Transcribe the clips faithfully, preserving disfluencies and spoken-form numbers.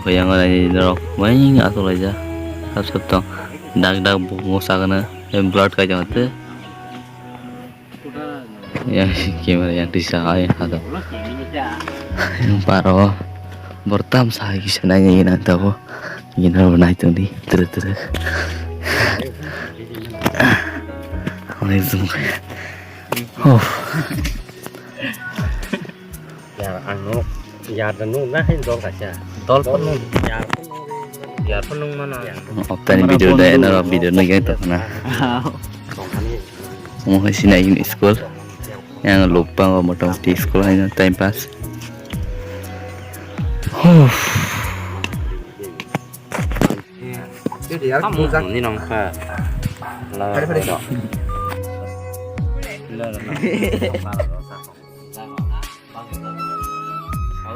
Yang lainai norok mai aswk laijak sab sab tong dak dak bumo sakno blood kai tong te. Yang camera yang tisa hai hado. Yang paro bortam sa kisa nai nai nang tabo. Gina bo nai tong di tere tere. Onek zoom kaya. Oh. Yar ang nuk, yar da nuk na hai dol kaisa. Dol pun nuk, yar pun nuk, yar pun nuk mana. Optani video da ena video nuk yang tak na. Tongkani. Mo hai sini ini school. Yang lupa nggak motamoti school hai time pass. Huh. Ini nongkha.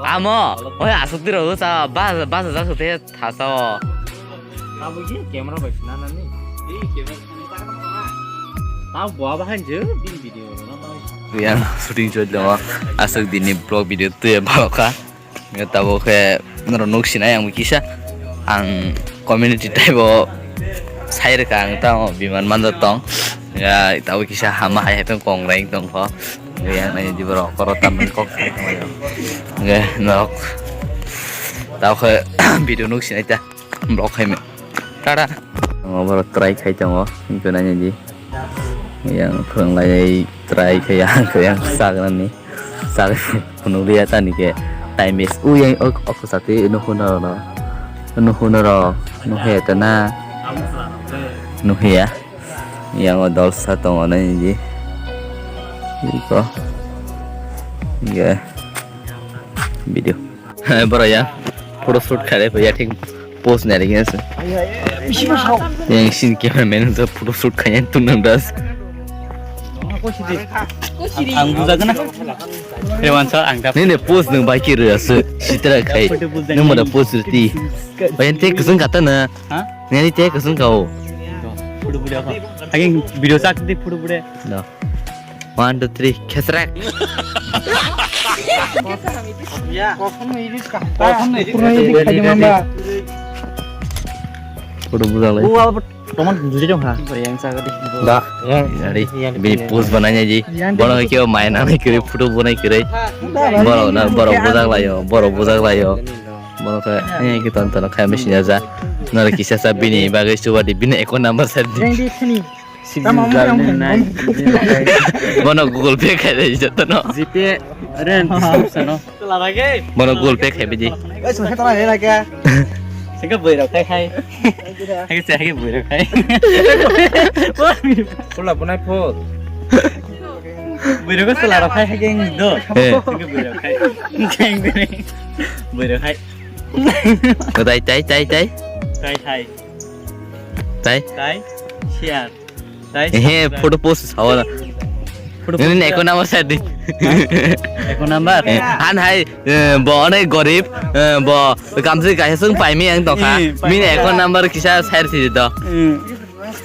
Amo, oi asuk tiro sa bas bas jak sute thasa o. Tabuk ye camera bai sina nani. Tabuk bo abo han je din video rwna bai. Yang shooting choli tongo. Aswk dini vlog video twi bhalo kha. Tabuk khe norok nuk sinai ang kisa. Ang community taibo sai rwkha ang tamo biman manja tong. Ya tabuk kisa hama hai hai tong kong reng tong kho. Yang nai di borok koro tamni kok sai tong. Nge norok. Tabuk khe video nuk sinai ta. Vlog khai me. Tada. Tongo borok try khai tongo. Hingkhe nai di. Yang phwrwng lai try khai yang khe yang saknani. Sak phunuk liya tani khe. Time waste. U yang ok ok sati nuhu no no. Nuhu no ro. Nuhe ta na. Nuhiya. Yang o dol sa tongo nai di. Iko. Ye. Video. Borok ya photo shoot khaire ya thik pose nai rikhe se. Yang sin cameraman se photo shoot khaye tun nang das. Ang bujagana. Rewan sa ang dap. Nini pose nung bai kiri ase sitra khai. Nung mada pose riti. Bayan te kusung kata na. Ha? Nini te kusung kau. Photo bude apa? Aging video sak di photo bude. No. One, two, three, khesrek. Photo bujak lai. Tomon bujai dong ha. Da. Yang, yang, bini pose banai nai ji. Bono kyo mai nang kiri photo banai kiri. Borok na, borok bujak lai yo, borok bujak lai yo. Bono khe, eh, ki ton ton khai machine ja. Nara kisa sa bini bagwi suwa di bini account number sa di. Bono Google Pay khai dai jotono. GPay ren sano. Bono Google Pay khai bidi. Oi, sungkhe tara hela kya? Sungkhe boi rok khai khai. Hai se hai boi rok khai. Pula bunai phol. Boi rok sala rok khai khai geng do. Eh. Sungkhe boi rok khai. Geng bini. Boi rok khai. Tai tai tai tai. Tai tai. Tai. Tai. Share. Ehe, photo post sawa na. Photo post. Nini account number share di. Account number? Eh, han hai, eh, bo onek gorib, eh, bo kamsi kaisa sung paimi ang tongkha. Eh, paimi. Mini account number kisa share si do. Eh.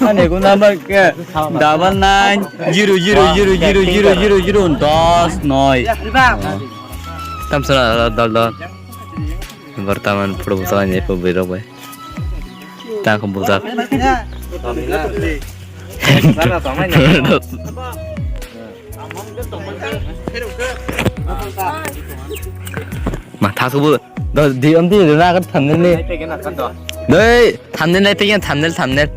Ani account number ke double nine zero zero zero zero zero zero zero dos noi. Tam sura dal dal. Bortaman photo post ani photo birok bai. Tang kho bujak. Ma thas bu do di am di na ka thumbnail ni. Dei thumbnail nai pegen thumbnail thumbnail.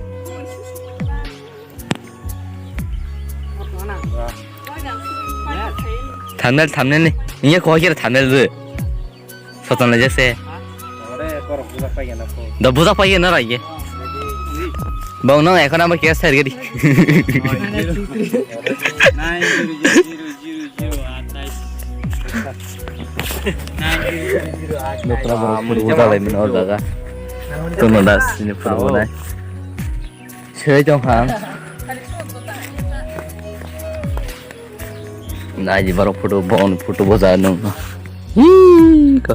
Thumbnail thumbnail ni. Inya ko kira thumbnail bu. Soton le jese. Ore, borok bujak pai gana ko. Da bujak pai gana rai ge. Bong nong ekhon amo khe ser gedi. Nine zero zero zero zero zero athais. Nine zero zero zero athais. Nokra borok bujak lai mino jaga. Tono das ini photo nai. Seri tong phang. Nai di borok photo, bon photo boja nung. Hii, ko.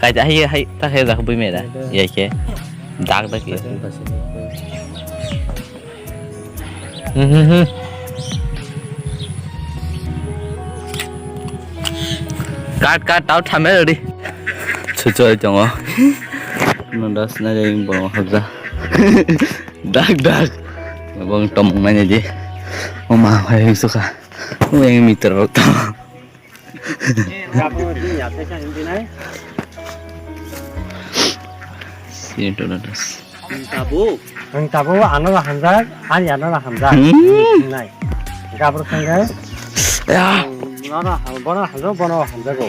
Kai ta hai, hai, ta hai dak bui mera. Ya ke. Dak dak ya. Hmm, hmm, hmm. Cut, cut, tao thamel di. Chuchoi tongo. No das na jai bong habja. Dak, dak. Bong tomong na jai. O ma, hai sukha. O yang mitra rok to. Sini to das. Ang tabuk. Ang tabuk ano lah hamjak, ani ano lah hamjak. Hmm. Nai. Gabur sangga. Ya. Nora, bono hamjak, bono hamjago.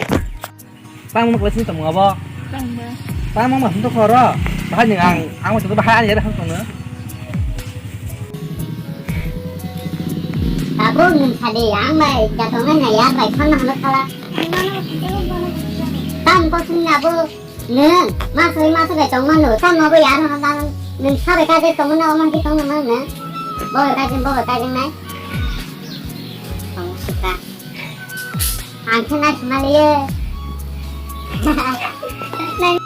Tang mo klasi tong abo. Tang mo. Tang mo ma hamjak khoro. Bahai ni ang, ang mo bahai ani ada hamjak na. Tabuk nung sadi ang bai jatong na ya bai khang na hamjak khala. Tang ko sung abo. Nwng, ma soi ma soi bai tong mano, tamo bo yar hano dan, nwng sa bai kaje tong mano, omo di tong mano nwng. Bo bai kaje, bo bai kaje nai. Tong sika. Ang khe nai sima liye.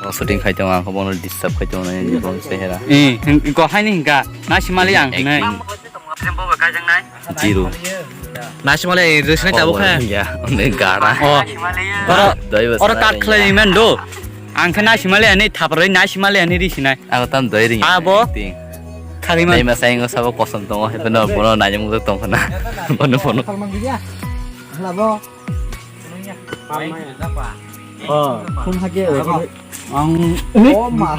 O shooting khai tongo, ang khe bono disturb khai tongo, nai bong sehera. Eh, hing-, ko hai ni hingka, nai sima liye ang khe nai. Acting. Zero. Nasimale rwsnai tabuk khe. Ya, onek gara. Oh. Oro, oro cut khlai men do. Ang khe nasimale ani thaproi nasimale ani risinai. Ako tam doi ring. Abo. Ting. Khali man. Dai ma sai ngo sabo kosom tongo, hepeno bono nai mung tong khana. Bono bono. Labo. Oh, phone hake. Ang. Oh ma.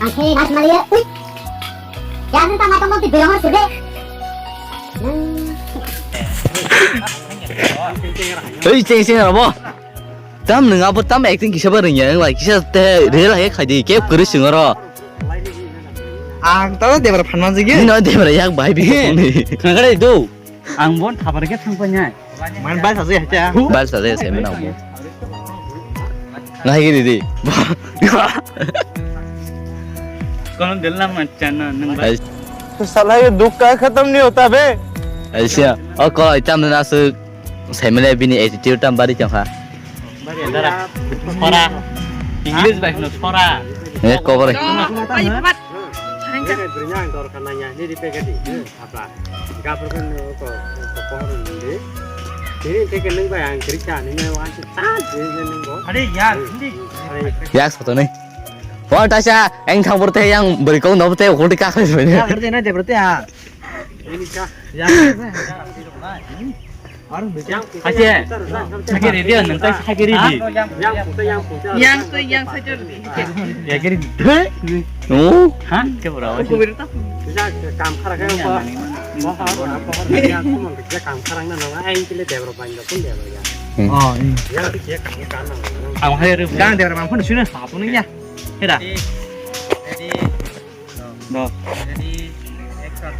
Ang khe mas maliya. Ui. Yang ta ma tong ti berong sebe. Hei, cheng cheng abo. Tam nwng abo tam acting kisa ba rwngya, nwng lai kisa te real hai khai di, kep kwrwi swng oro. Ang tamo debra phan manjak ya. Nino debra yak bai bi. Khnagadai do. Ang bon thabar khe thang painai. Man bal sajai hacha. Bal sajai se mena mo. Ngai gini di. Kono dil na manchana nang ba. Sala ye dukh ka khatam nahi hota be. Aisa, o ko itam na su. Saimale bini attitude tam bari chong kha. Sora. English bai hino sora. Eh, cover. Pai pamat. Sarengka. Bini ang dor kana ya, ni di pegati. Apa? Gapur kan ko ko pohor ni. Ini teke nang bai ang kerja ni na wan sa je nang go. Are yar, hindi. Yak soto ni. Wah, tasa, eng thang bor te yang beri kau nopo te ukul di kakak sebenarnya. Ya, kerja na de berarti ya. Ini kah? Ya. Hache, hache ready, nang tai hache ready. Yang tu yang saja. Ya kiri. Oh. Ha? Ke bora. Aku beri tak. Bisa kam khara kan apa? Apa yang aku mau kerja kam khara na nang ai kile debra banyak pun debra ya. Oh, iya. Ya dia kan kan nang. Ang hai re. Kan debra bang pun sini apa nih ya? Heda. Ready. Ready. No. Ready, action.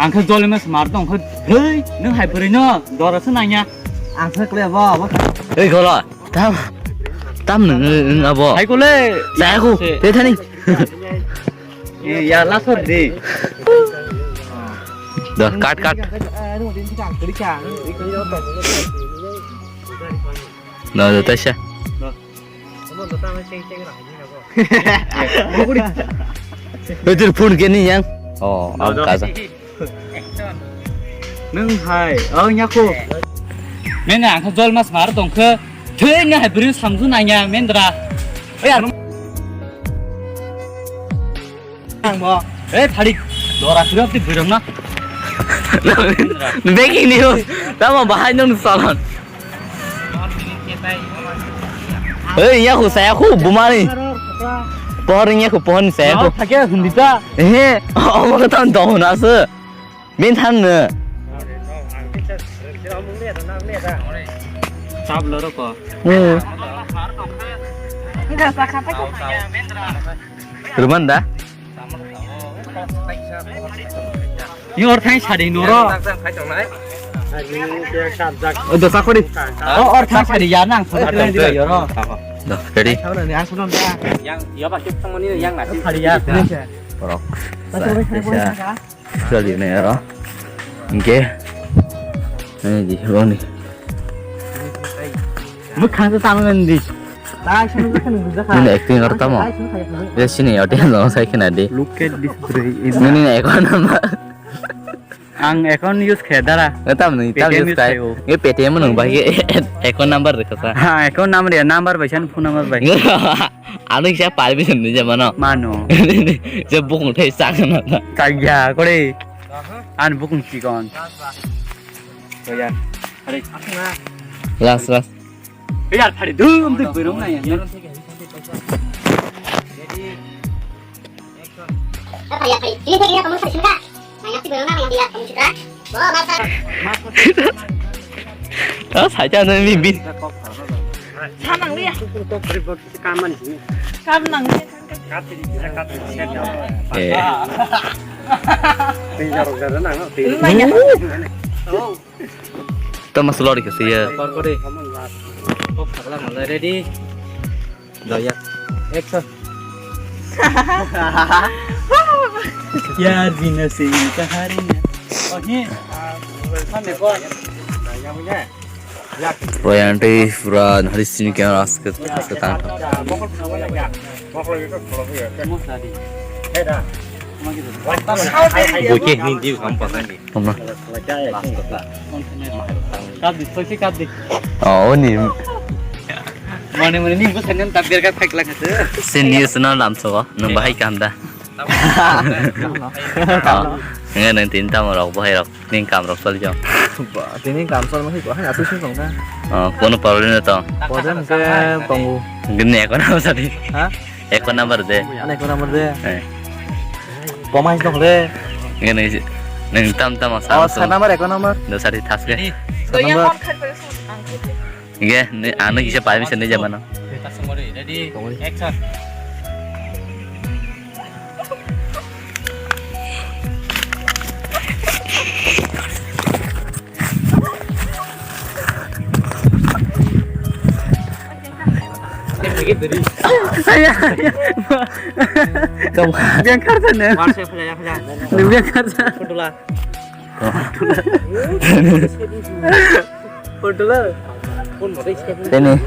Ang khe jolima smart dong khe, hei, nwng hai bwrwi no, dora se nangya. Ang khe kle bo, bo. Ei, golo, tam, tam nwng, nwng abo. Hai kole. Saya aku, se. Te thani. Eh, ya, last word di. Dah, cut, cut. No, no, Tasha. No. Betul phone ke ni yang. Oh, am kaza. Nung hai, oh nyaku. Mena ang jol mas mar tong khe. Thei na hai bri samsu nanya mendra. Oi ar. Ang bo. Eh, phari. Dora sirap di birong na. Breaking news. Tamo bahai nung salon. Hei, iya khu saya khu bumani. Pohor iya khu pohon saya khu. Thake hundita. Eh, omo kata dong na se. Min than ne. Tab loro ko. Hmm. Ruman da? Ni or thang sadi noro. O dosa kori. O or thang sadi ya nang. Do, ready? Yang, ya, pasti temen ini yang nanti. Sadi ya. Borok. Sa, sa. Sadi ne ro. Oke. Ini di, lo ni. Mukhang tu sama nanti. Nini acting or tamo? Je sini audience no sai khna di. Look at this bro. Nini account number. Ang account use khe dara. Tam ni tam Paytm use use khai. Khayo. Nge Paytm nung bai account number rekha sa. Ha, account number ya, number bai san phone number bai. Ano kisa permission ni jama no. Mano. Je bukung thai sak na ta. Kaya kore. An bukung chikon. Koya. Are. Last, last. Yar phari dum dum berong na ya. Ah, saja na mi bi. Samang liya. Kam nang liya. Eh. Maya. Tama sulori kasi ya. Kor kori. Kok phagla malai ready. Doya. Action. Yaar bina se kahari na. Oh, ye. Samne ko. Royan tei pura hari sini kaya aske aske tang. Bokhe Hindi kam pasang di. Tama. Kap di, sosi kap di. Oh, ni. Mane mane ni bukan kan tabir kan pack lang tu. Sini sana lam so, nung bahai kam da. Oh, nge nang tin tamo rok bahai rok. Ning kam rok sal jam. Ba, tini kam sal masih kok hanya tu sih kong kan. Oh, kono problem na to. Problem ke tongu. Gini account number sadi. Ha? Account number de. Ane account number de. Eh. Pomais dong le. Gini nang tam tam asa. Oh, sar number, account number. Do sadi tas ke. Sar number. Nge, ni ano kisa permission ni jamano. Ready, action. Biang karsa ne? Biang karsa. Photo la. Photo la. Tini.